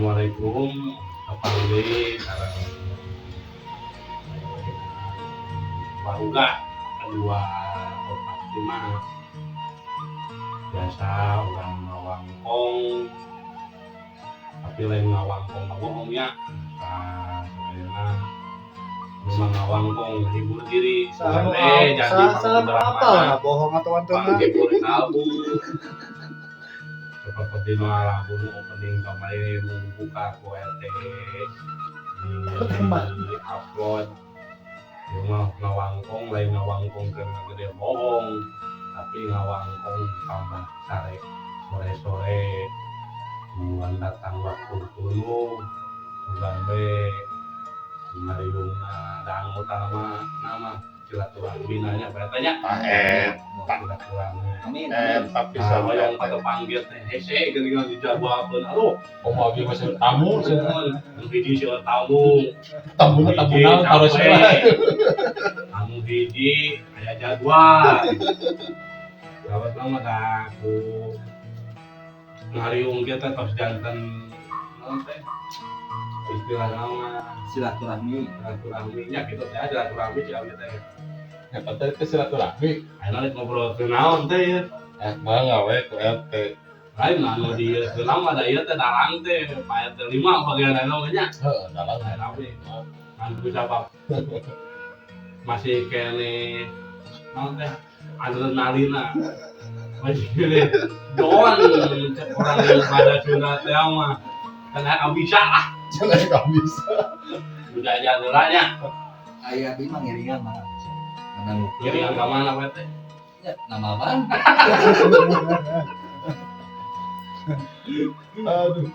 Assalamualaikum, kapanggih sareng baruga kedua opat lima biasa urang ngawangkong, tapi lain ngawangkong ngabohong nya. Nah, sebenarnya cuma ngawangkong menghibur diri. Saha nu eh jadi saha nu apal mana bohong atau henteu? Panghibur kalbu seperti nu lagu nu opening kemarin nu buka ku RT di upload. Ieu mah ngawangkong lain ngawangkong keur gede bohong, tapi ngawangkong tambah sare sore-sore. Bulan datang waktu tunu bukan we ngariungna dangu nama nama silaturahmi nanya berarti nya. Eta. Silaturahmi. Amin. Eta Nah, pisan. hoyong patepanggil teh hese geuningan dijadwalkeun, aduh. Komo abi masih tamu cenah. Nu hiji seueur tamu. Tamu tamu Hiji naon taruh capek. heula. Tamu hiji aya jadwal. Lawat mah da ku ngariung kieu teh tos janten naon teh istilahna mah? Silaturahmi. Silaturahmi nya kitu teh, silaturahmi cik abdi teh. Eta teh teh silaturahmi. Ayeuna rek ngobrol ke naon teh ieu? Eh, mangga we ku RT. Lain anu di ieu teh mah da ieu teh dalang teh Pak RT 5 bagian anu nya. Heeh, dalang. Lain abdi kan bisa masih kene naon teh, adrenalina masih kene doang. Cek orang yang pada Sunda teh mah kan bisa lah. Cenah ka bisa. Udah aja heula nya. Aya abi mah ngiringan mah. Ngadangukeun. Ngiringan ka mana we teh? Ya, nama apaan? Aduh.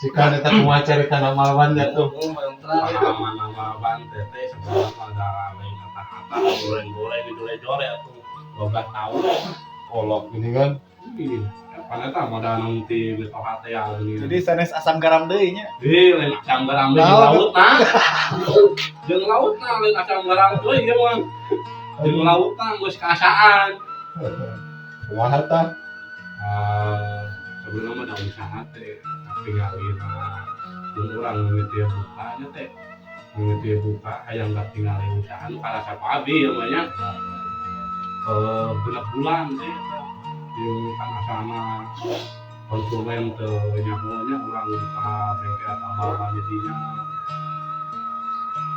Si kan eta kumaha carita namawan nya tuh. Oh, mantra. Pengalaman nama ban teh teh sebelum ada lain kata-kata goreng-goreng dijole-jole atuh 12 tahun. Kolok gini kan. Ih, kapan eta modal nanti mitoha teh ya gini. Jadi sanes asam garam deui nya. Ih, lain asam garam deui jeung lautna. Jeung lautna lain asam garam deui ieu mah. Jeung lautna geus kaasaan. Kumaha tah? Eh, sebelumnya mah da usaha teh katingalina jeung urang mimiti bukanya teh. Mimiti buka hayang katingali usaha nu karasa ku abi ieu mah nya. Eh, genep bulan teh eta. Jeung kan asalna konsumen teu nyaho nya urang buka bengkel tambal jadinya.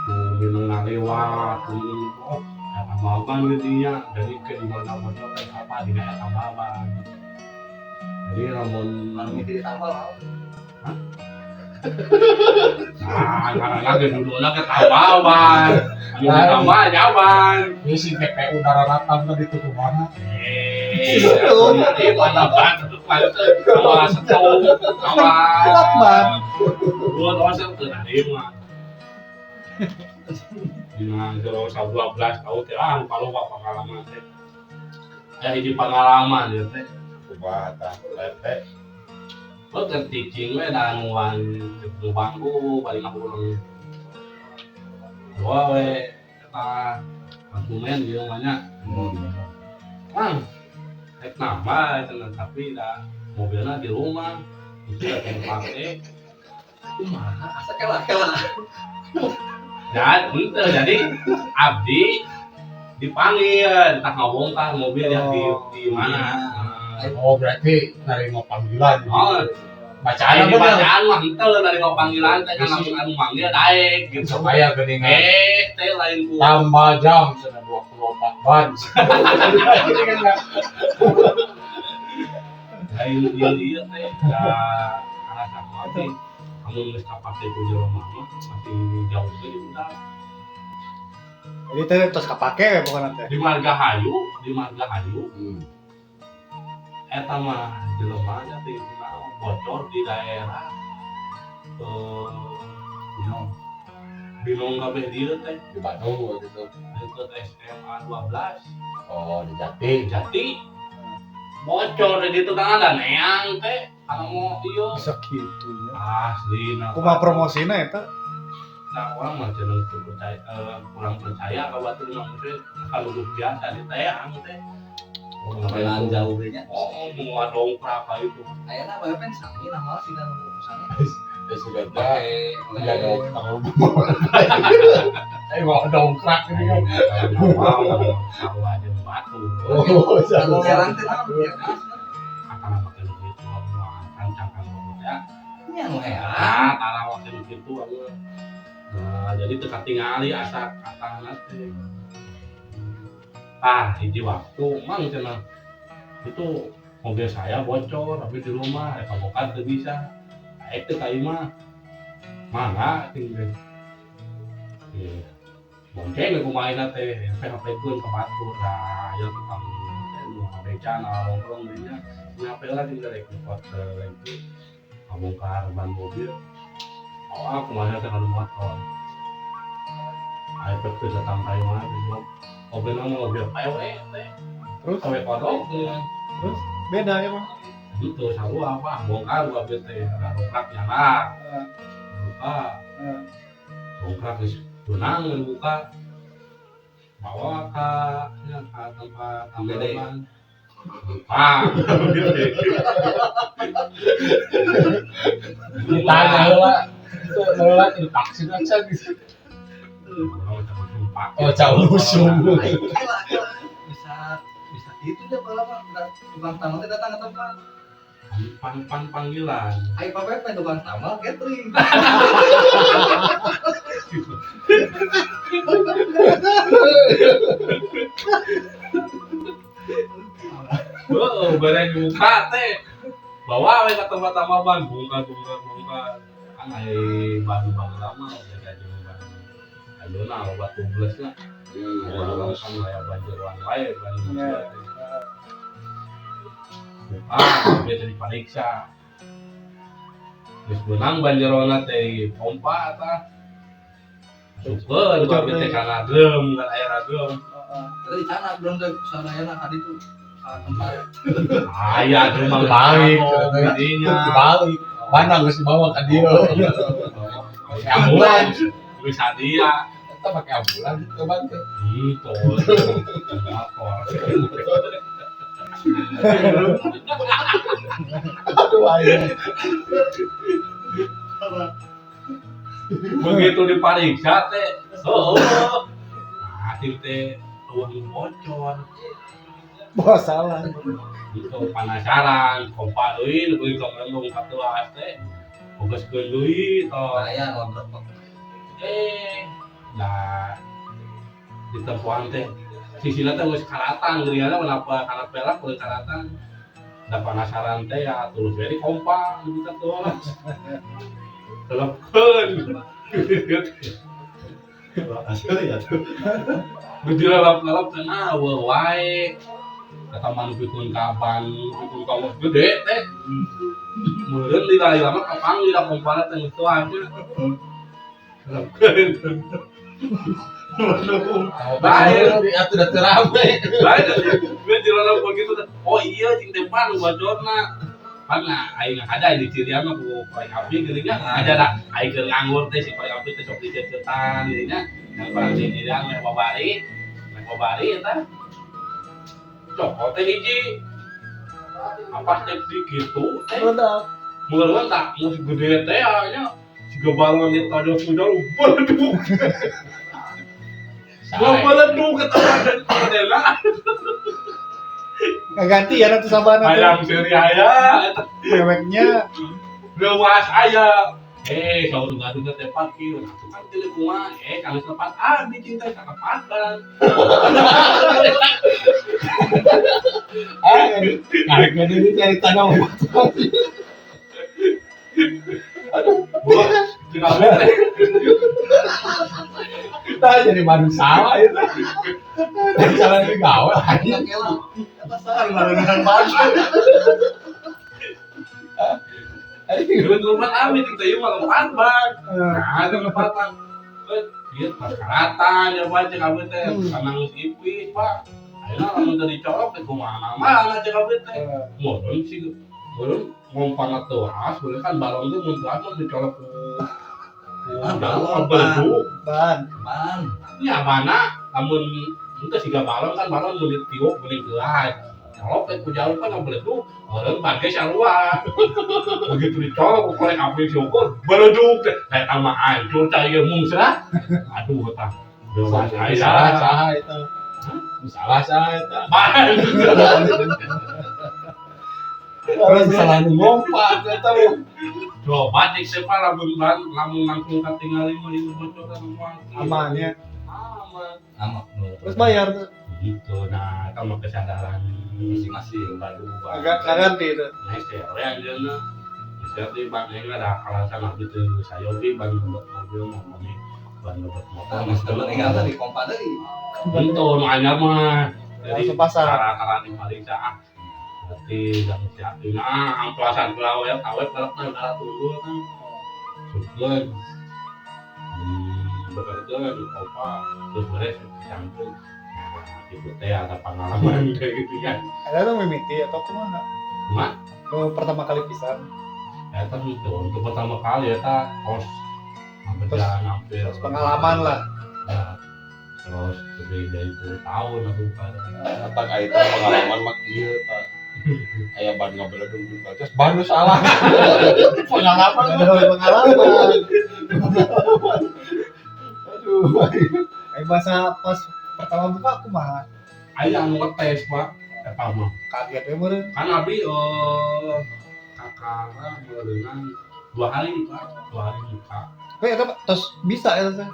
Ku minum ngaliwat, ku minum oh ya tambal ban jadinya. Jadi ke di mana bocor teh apa dina eta tambal ban. Jadi lamun Anu mimiti ditambal. Nah, karena ge dudukna ke tambal ban. Anu ditambal jaban. Ini si TPU dararatan tadi tuh kumaha? Eh, di mana ban awal setong, awal Ban. Dua dosen teu narima. Dina jero 12 tahun teh ah lupa pengalaman teh. Ya hiji pengalaman ya teh. Kumaha tah RT? Lo keur cicing we da anuan nu bangku paling aku urang. Dua we eta konsumen ieu mah nya. Mang, rek nambah cenah, tapi da mobilna di rumah. Itu ya pake. Kumaha asa kela-kela. Dan henteu, jadi abdi dipanggil entah ngabongkar mobil yang di mana. Oh, berarti nerima panggilan. Oh, Bacaan di bener. Bacaan mah henteu nerima panggilan teh kan langsung anu manggil daek gitu. Supaya geuningan. Eh, teh lain ku Tambah jam cenah 24 ban. Jadi kan nggak lain ieu ieu teh da karasa ku abdi amun geus kapake ku jelema mah masih jauh ge udah. Jadi teh tos kapake we pokona teh. Di Margahayu, di Margahayu eta mah jelema nya teh naon bocor di daerah eh Binong. Binong kabeh dieu teh. Di Bandung gitu. Deket SMA 12. Oh, di Jati. Jati bocor di ditu kan ada neang teh kalau mau ieu. Bisa gitu ya. Asli nah. Kumaha promosina eta? Nah, orang mah cenderung teu percaya, eh, kurang percaya ka batur mah, maksudnya kalau biasa di teang teh. Jalan jauh deh nya. Oh, mau dongkrak ka itu. Ayeuna bae pen sami nama sih kan sami. Ya sudah dah. Pakai Ya dong, mau dongkrak ini kan. Mau tahu aja batu. Oh, Kalau herang teh naon ya Mas. Akan apa kalau gitu, kancang kan ya. Nya nu herang. Ah, tara waktu gitu aku. Nah, jadi teu katingali asa katana teh. Ah, hiji waktu mang cenah. Itu mobil saya bocor, tapi di rumah, rek bongkar teu bisa. Aek teu ka imah. Mangga tinggal. Iya. Bonceng ku kumaha teh, HP-HP-keun ka batur. Nah, ya tukang teh nu ngabeca nongkrong dinya. Ngape lah tinggal rek nyokot itu. Ngabongkar ban mobil. Oh, aku kumaha teh kana motor. Ayo teh datang ka imah teh. Mobil nama mobil PW teh. Terus Kawe kodok teh. beda ya mah. Itu sarua apa bongkar gua teh, ada dongkrak nyala. Buka. Dongkrak geus benang buka. Bawa ke ya, ke tempat tambal. Buka. Ditanya lah. Itu lah itu vaksin aja gitu. Oh, jauh musuh. Bisa bisa itu dia kalau tukang tambal teh datang ke tempat. Pan panggilan. Ayo Pak Pepe tukang tambal catering. Heeh, bareng buka teh. Bawa we ka tempat tambal ban, bongkar bongkar bongkar. Kan ai ban baheula mah beda jeung ban ayeuna loba tubeless lah. Orang kan aya ban jeroan wae ban Iya. Ah, beda dipariksa. Geus beunang ban jerona teh pompa tah. Masukkeun Bocor babe teh deui. kana drum, kan aya drum. Terus di sana belum tuh sadayana tadi tuh tempat. Aya drum mah Balik, dinya. Dibalik. Mana geus dibawa ka dieu. Ambulans. Bisa dia. Eta pakai ambulan gitu ban teh. Gitu. Motor. Aduh ayo. Begitu dipariksa teh, oh, nah, teh uang bocor. Wah, salah. Itu penasaran, kompa euy, nu beuki kamerung katuas teh. Bogaskeun deui toh. Bahaya ngobrol. Nah, di tempoan teh sisina teh geus karatan geuningan kenapa kana pelak geus karatan. Da penasaran teh ya tulus we di kompa nu kita tuh. Telepkeun. Asli ya tuh. Nu dilalap-lalap teh nah eueuh wae. Kata manu pikun ka ban, pikun ka mos gede teh. Meureun lila-lila mah kapanggih da kompana teh geus tuang. Telepkeun. Baik, atuh da teu rame. Lain, gue dilalap begitu. Oh iya, cing teh pan bocorna. Pan aing ada di Cirian mah ku paling api geuning nya. Ada da aing keur nganggur teh si paling api teh sok dicecetan geuning nya. Yang paling di Cirian meh babari eta. Cokot teh hiji. Apa teh di kitu teh. Meledak. Meureun tak mus gede teh nya. Siga balon di tojol pujol beleduk. Beleduk ketawa dan kodena. Nggak ganti ya nanti sabana tuh. Hayang seuri aya eta Meweknya leuwas aya. Saur gaduh teh parkir. Nah, tukang teh kumaha? Kalau tempat abdi cinta sakepatan. Karek ini cari tanah. Buah, tinggal teh. Kita jadi madu salah itu. Jalan di gawe lagi. Apa salah barengan baju. Geus tempat abdi cinta ieu mah tempat bang. Nah, itu tempatan. Ieu pas karatan ya Pak cek abdi teh. Kana geus ipis, Pak. Ayeuna lamun teu dicorok teh kumaha mana cek abdi teh. Meureun sih meureun ngompana teuas, boleh kan balon teh mun teuas mah dicolok ku Balon, beleduk. ban. Ban. Ya mana lamun henteu siga balon kan balon mun ditiup meuning teuas. Colok teh ku jauh kan ngabeledug, meureun ban ge sarua. Begitu dicolok ku korek api syukur, beledug teh. Eta mah hancur cai ge mungsrah. Aduh tah. Salah saha eta? Salah saha eta? Ban. Terus salah nu ngompat eta mah. Coba cek siapa lamun lamun langsung katingali mah ieu bocoran mah. Aman ya. Aman. Aman. Terus bayar tuh. Gitu, nah itu mah kesadaran masing-masing. Baru Agak ganti itu. Nah, saya anjeunna. Saya di ban aing ada alasan abdi teu sayogi ban ngebet mobil mah kami ban ngebet motor. Nah, geus temen enggal teh di pompa deui. Itu nu anyar mah. Jadi Langsung pasang. cara-cara dipariksa ah. Berarti jangan siap. Nah, amplasan kula we awe pelekna gara tunggu kan. Sukeun. Bekerja di pompa terus beres campur. Nah, itu teh ada pengalaman kayak gitu kan. Ada tuh mimiti atau kumaha? Mah, Nu pertama kali pisan. eta itu untuk pertama kali eta kos berjalan hampir Terus pengalaman lah. Ya, terus lebih dari 10 tahun aku kan. Eta aya teh pengalaman mah kieu tah. Aya ban ngabeledug juga. Terus ban nu salah. Pengalaman. Ada pengalaman. Aduh. Eh bahasa pas pertama buka kumaha? Aya anu ngetes, Pak. Eta mah. Kaget we meureun. Kan abi kakara meureunnan 2 hari, Pak. 2 hari buka. Tapi eta terus bisa eta teh.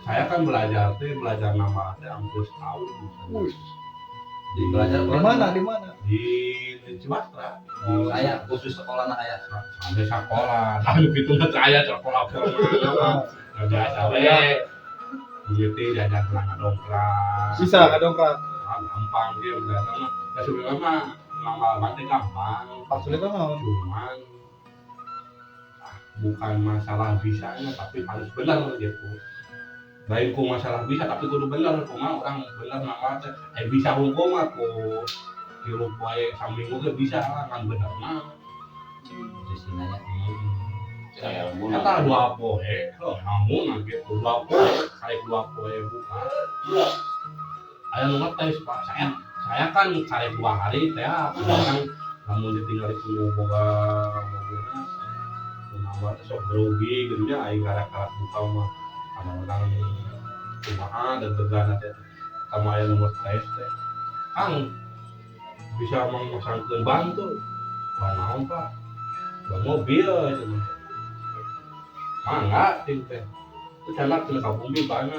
Saya kan belajar teh, belajar nama teh hampir setahun. Wih. Di belajar Di mana? Di mana? Di Ciwastra. Aya khusus sekolah na aya. Sampai sekolah. Nah, gitu mah teu aya sekolah mah. Nah, biasa we. Gitu diajar ngadongkrak. Bisa ngadongkrak. Ah, gampang dia belajar mah. Ya sebenarnya mah nambal ban teh gampang. Maksudnya kan naon? Cuman ah, bukan masalah bisanya tapi harus benar gitu. Lain ku masalah bisa tapi kudu bener kumaha orang bener nambal teh bisa hukum mah ku tilu poe saminggu ge bisa lah kan bener mah. Posisinya nya. Saya mun. Eta 2 poe, heuh namun gitu 2 poe, karek 2 poe buka. Aya nu ngetes Pak, saya kan karek 2 hari teh orang lamun ditinggali ku boga mobilna kumaha teh sok grogi gitu nya aing karek-karek buka mah kadang-kadang kumaha deg-degan teh sama aya nu ngetes teh. Kang bisa memasangkeun ban tuh. Ban naon Pak? Ban mobil cenah. Mangga ting teh. Itu canak cenah ka bumi bana.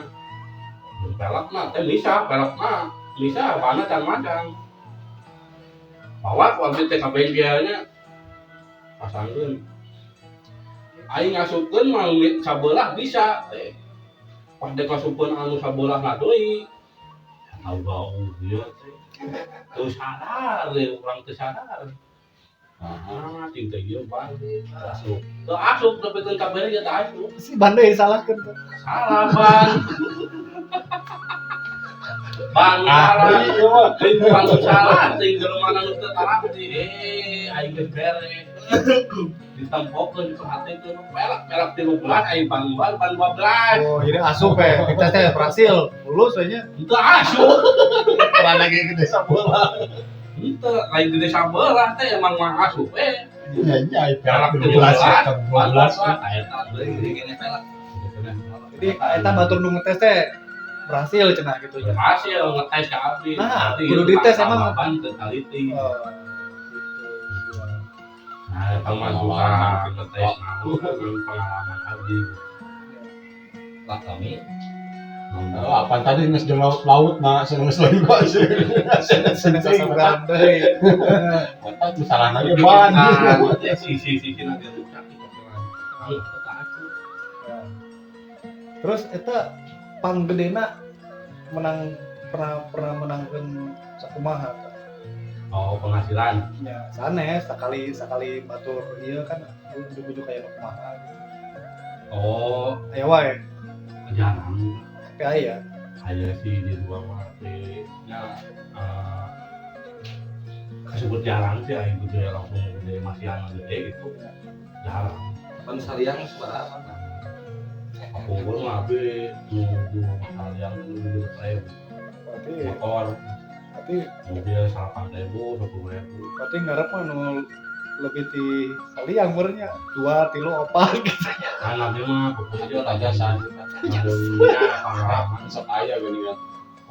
Mun pelek mah teh bisa, pelek mah bisa bana can madang. Bawa ku abdi teh ka bengkelnya. Pasangkeun. Aing ngasupkeun mah sabelah bisa teh. Pas dek ngasupkeun anu sabelah deui. Tahu bau ieu teh. Teu sadar deh, urang teu sadar. Ah, ting teh ieu ban asup. Teu asup nepikeun ka bere ge teu asup. Si ban deui disalahkeun tuh. Salah ban. Ban salah. Iya mah. Ban salah ting jelema nu teu tarapti. Aing geus beres. Ditempokeun diperhatikeun pelek pelek 13 aing ban ban ban 12. Oh, jadi asup ya. Kita teh berhasil lulus we nya. Teu asup. Pernah lagi ke desa bola. Henteu lain gede sabelah teh emang mah asup we. Iya iya Pelek 13 ya 12. Eta Deui gede kene pelek. Jadi eta batur nu ngetes teh berhasil cenah gitu ya. Berhasil ngetes ka abdi. Nah, Berarti kudu ieu dites emang. Ban teu taliti. Oh, gitu. Nah, eta mah bukan ngetes naon pengalaman abdi. Lah kami Oh, apa tadi geus di laut nah seneng lagi kok sih. Seneng sasaran deui. Mata itu salah lagi ban. Sisi-sisi nanti rusak gitu kan. Anu, teu asup. Terus eta panggedena menang pernah pernah menangkeun sakumaha tah? Oh, penghasilan. Ya, sanes sakali sakali batur ieu kan ujug-ujug aya nu kumaha gitu. Oh, Aya wae, jarang. tapi aya. Saya sih di dua mah teh nya kasebut jarang sih aing gede langsung gede masih anak gede gitu. Jarang. pan saliang sabaraha Pak? Kapungkur mah abdi nu kalian nu ribu Berarti motor. Berarti Mobil 8.000, 10.000. Berarti ngarep mah nu lebih ti saliang meureun nya, dua, tilu, opat gitu. Kan nanti mah pokoknya Tajasan. Lamunnya pengalaman. Sok aya geuning kan.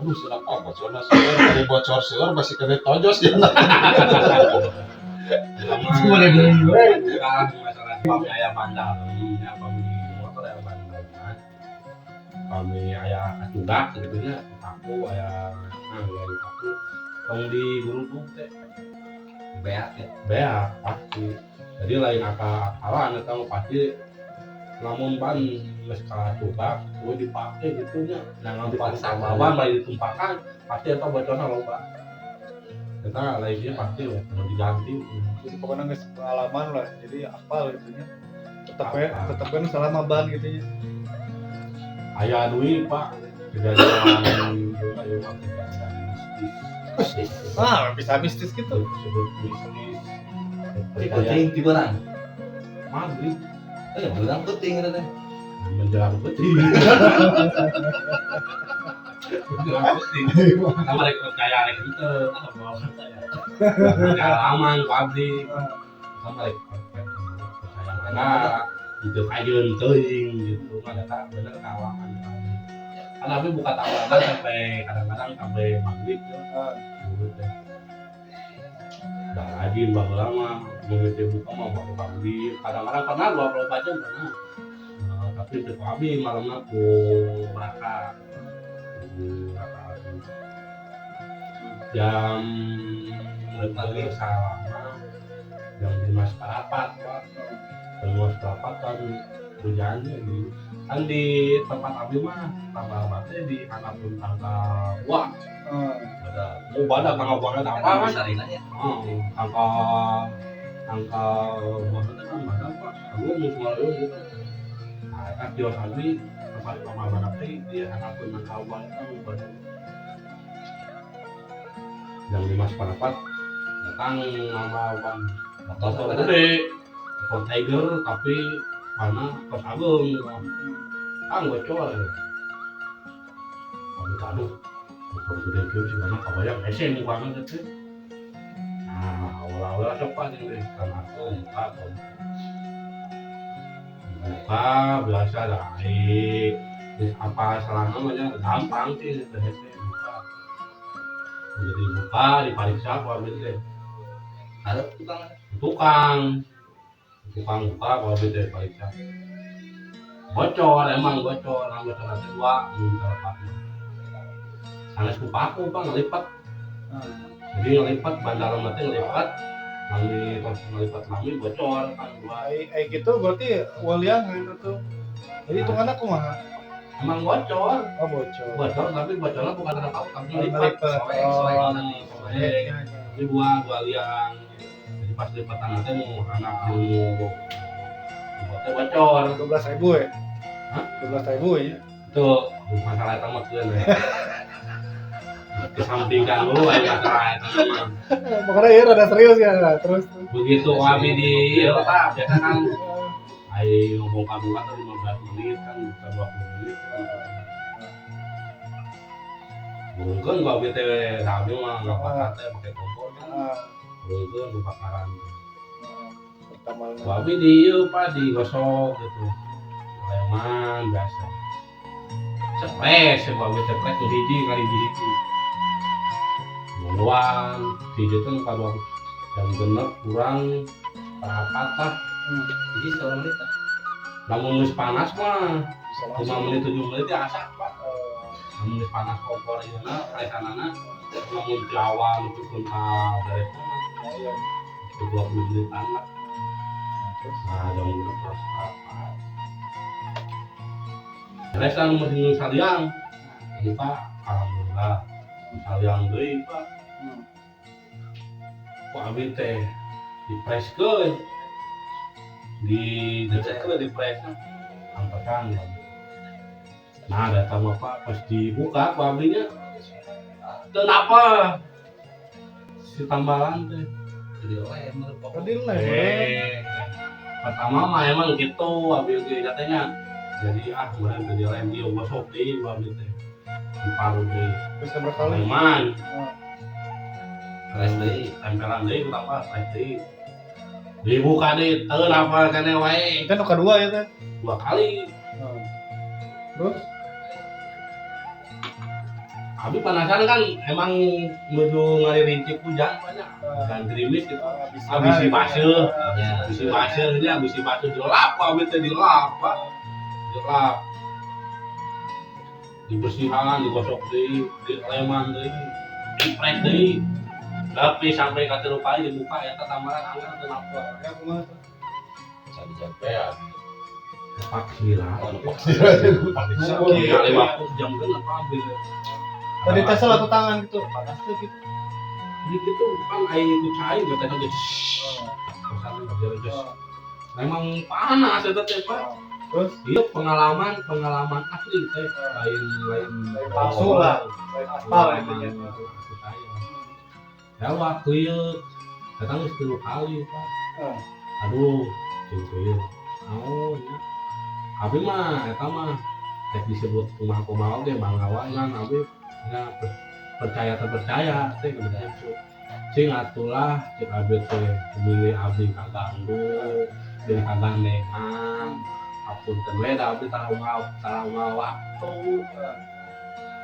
Aduh, senang apa bocorna seueur, dari bocor seueur masih kena tojos ya. Boleh beli. Kan masalah pami aya bandal, ya pami motor aya bandal kan. Pami aya kacugak gitu nya, paku aya nah aya paku. Tong di gurudug teh. Beak ya. Beak pasti. Jadi lain akal-akalan eta mah pasti lamun ban geus kacugak we dipake gitu nya. Nah, dipaksa ban lain ditumpakan pasti eta bocorna loba. Eta lainnya pasti we kudu diganti. Jadi pokoknya geus pengalaman lah, jadi apal gitu nya. Tetep we, Apal. tetep we nu salah mah ban gitu nya. Aya deui Pak, kejadian ieu aya mah kejadian mistis. Ah, bisa mistis gitu. Disebut mistis. Penting di barang. Maghrib Eh, beurang penting eta teh. Menjelang peuting. Menjelang peuting. Sama rek percaya rek henteu. Pengalaman ku abdi. Sama rek percaya mana gitu kajeun teuing gitu mah eta bener kawakan. Kan abdi buka tambalan sampai kadang-kadang sampai maghrib ya. Ah, Gitu teh. Udah rajin baheula mah mimiti buka mah baru maghrib. Kadang-kadang pernah 24 jam pernah. Nah, tapi teu ku abdi malamna ku raka. Ku raka abdi. Jam maghrib salah jam 5.15 Pak. Jam 5.15 kan hujannya di kan di tempat abdi mah tambal ban teh di handapeun tangkal buah. Ah. Ada mau badak tangkal buahnya apa kan? Sarina ya. Oh, tangkal tangkal buah itu kan badak Pak. Aku mau keluar gitu. Nah, kan kios abdi tempat tambal ban teh di handapeun tangkal buah itu kan badak. Jam 5.15 datang nambal ban Motor motor apa gede, motor Tiger tapi mana tos ageung. Ah, bocor. Aduh, aduh. Motor gede kieu sih mana kabayang hese mukana teh. Nah, awal-awal sok Pak jeung teh kan aku buka tuh. Buka biasa lah, apa salah namanya gampang sih teh hese buka. Jadi buka diperiksa ku abdi teh. Ada tukang. Tukang. Tukang buka ku abdi teh diperiksa. Bocor emang bocor, emang bocor nanti dua, mun telepat. Sanes ku paku Pak ngelipat. Ah. Jadi ngelipat ban dalam nanti ngelipat, lami tos ngelipat lami bocor kan dua. Ai ai gitu berarti waliangan itu tuh. Jadi hitunganna kumaha? Emang bocor, Oh, bocor. Bocor tapi bocornya bukan karena paku tapi ngelipat. Ngelipat. Sobek, Oh. sobek. Sobek. Iya, iya. Jadi dua dua liang. Jadi pas lipatan nanti mau anak mau buatnya bocor. 12.000 ya? Hah? 12.000 ya? Itu masalah itu mah keun we. Kesampingkan dulu aja masalah itu mah. Makanya ya rada serius ya, nah, terus. Begitu kami di ieu tah biasa kan ai ngomong-buka tuh 15 menit kan bukan 20 menit kan. Mungkin gua BTW da abdi mah ngabakar teh pakai kompor kan. Ah, Mungkin kebakaran. pertama Gua abi di ieu Pak digosok gitu. Leman biasa. Cepres, gua abi cepres nu hiji kali hiji. Muluan, hiji teh nu kadua jam genep kurang parapat lah. Jadi seorang menit lah. Lamun geus panas mah bisa 5 langsung. menit 7 menit ya asak Pak. Eh, Lamun geus panas kompor ieu na kalesanana lamun ti awal nepikeun ka beres mah lumayan. 20 menitan lah. Nah, terus Nah, jam genep terus apa. Beres lah nu mesin saliang. Buka, alhamdulillah. Saliang deui Pak. Ku abi teh dipreskeun. Di decekeun di pres antosan. Nah, datang Bapak pas dibuka ku abinya teu napa si tambalan teh. Jadi oleh menurut pokok. Tadi lah ya. Pertama mah emang gitu abi oge katanya. Jadi ah kemarin tadi lem dia gosok deui ku abi teh. Diparut deui. Bisa berkali. Leman. Ah. Stres deui, tempelan deui ku tambah stres deui. Dibuka deui, teu napal keneh wae. Itu nu kedua ya teh. Dua kali. Terus Abi penasaran kan emang nuju ngarincik hujan banyak dan gerimis gitu. Abis baseuh. Ya. Bisi baseuh nya, bisi baseuh dilap, abi teh dilap, Pak. Dilap. Dibersihan, digosok deui, dileman deui, dipres deui. Tapi sampai ka tilu kali dibuka eta tambalan anggar teu napa. Ya kumaha tuh? Bisa dijampean. Paksila. Oh, paksila. Kali waktu jam genep abi. Tadi tes lah tuh tangan gitu, panas tuh gitu. Ini gitu kan air ku cai teh teh. Memang panas eta teh, Pak. Terus Iya pengalaman pengalaman asli teh, lain lain Lain palsu lah, lain aspal itu nya. Ya waktu ieu datang geus 3 kali, Pak. Aduh, cing ieu. Naon nya. Abi mah eta mah teh disebut kumaha-kumaha oge banggawan kan abi nya percaya terpercaya teh gitu. Cing atulah cek abi teh milih abdi kaganggu, milih kagandengan. Apunten we da abdi tara waktu.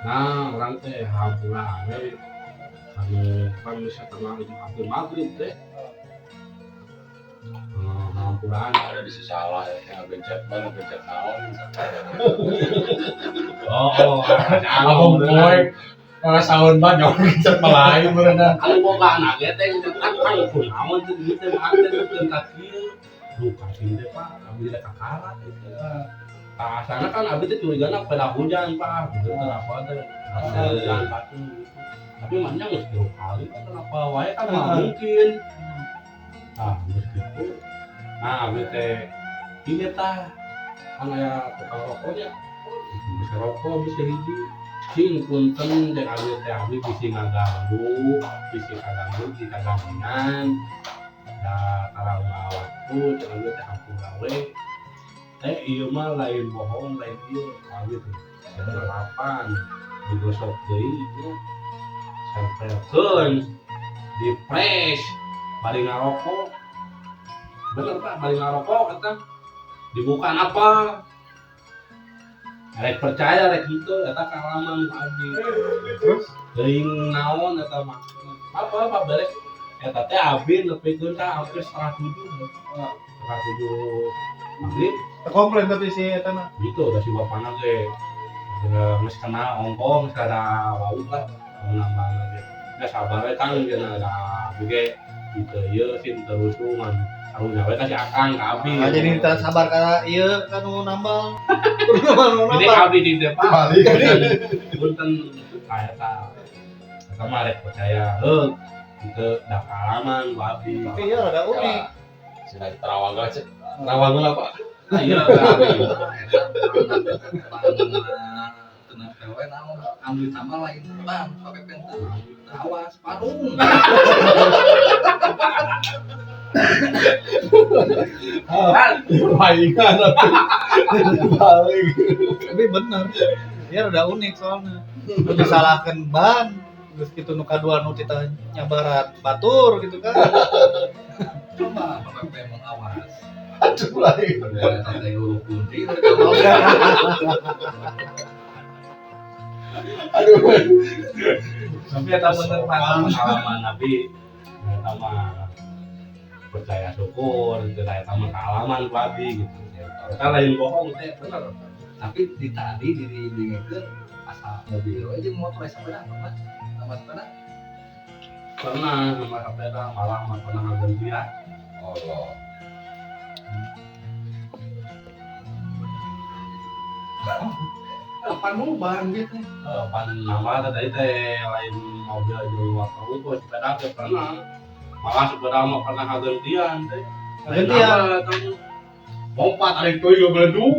Nah, orang teh hampura we. Anu kan geus setengah lima hampir maghrib teh. Hampuraan. Ada bisa salah ya, ngegencet ban, ngegencet naon. Oh, Abang poek, saun ban, jauh ngegencet malain berenang. Anu boga anak ge teh gitu kan kan kunaon teh gitu teh makan teh teu ka kieu. Duh kasih teh Pak, abdi teh kakara gitu. Tah asana kan abdi teh curigana pada hujan Pak, gitu teh apa teh. Hujan pasti gitu. Tapi mah nya geus 3 kali kan kenapa wae kan mah mungkin. Tah geus gitu. Nah, abdi teh ini tah kan aya tukang rokoknya. Bisa rokok bisa hiji. Cing punten jeung abdi teh abdi bisi ngaganggu, bisi kaganggu, bisi kagangguan. Da tara waktu jeung abdi teh hampura we. Teh ieu mah lain bohong, lain ieu abdi teh. Delapan digosok deui nya. Sempelkeun, dipres, bari ngarokok. Bener Pak, bari ngarokok eta. Dibuka apa? Rek percaya rek henteu eta kaalaman ku abdi. Terus Teuing naon eta mah. Apa apa beres eta teh abdi nepikeun ka hampir 6:30. 6:30 maghrib komplain tapi si eta mah. gitu udah si bapana ge geus kena ongkoh geus ada wau lah nambah lagi. Ya sabar we Kang cenah da abdi ge gitu ieu sih teu rusuh ngan karunya we ka si Akang ka abdi. Nah, jadi kita sabar karena ieu kan nu nambal. Nu Jadi nambal. abdi di depan. Balik. Punten ka eta. Eta mah rek percaya heuh gitu da kaalaman ku abdi. Tapi ieu rada unik. Sudah terawang aja. Terawang lah Pak. Nah, iya ka abdi. Tenang we naon ambil tambah lain ban pakai pentu awas parung. Palingan. Balik. Tapi bener. Dia rada unik soalnya. Nu disalahkeun ban, geus kitu nu kadua nu tita nyabaran batur gitu kan. Coba pakai mun awas. Aduh lain. Eta teh hulu kunti mereka mau. Aduh. Tapi eta bener Pak pengalaman abdi. Eta mah percaya syukur gitu eta mah kaalaman ku abdi gitu. Eta lain bohong teh bener. Tapi di tadi di didengekeun asal mobil we jeung motor aya sepeda mah. Tambah sepeda. Pernah sama sepeda malah mah pernah ngagantian. Allah. Kapan mau ban gitu? Pan nama tadi teh lain mobil jeung motor unggul sepeda teh pernah. Malah sepeda mah pernah ngagantian teh. Gantian. Lompat ada itu ya beleduk.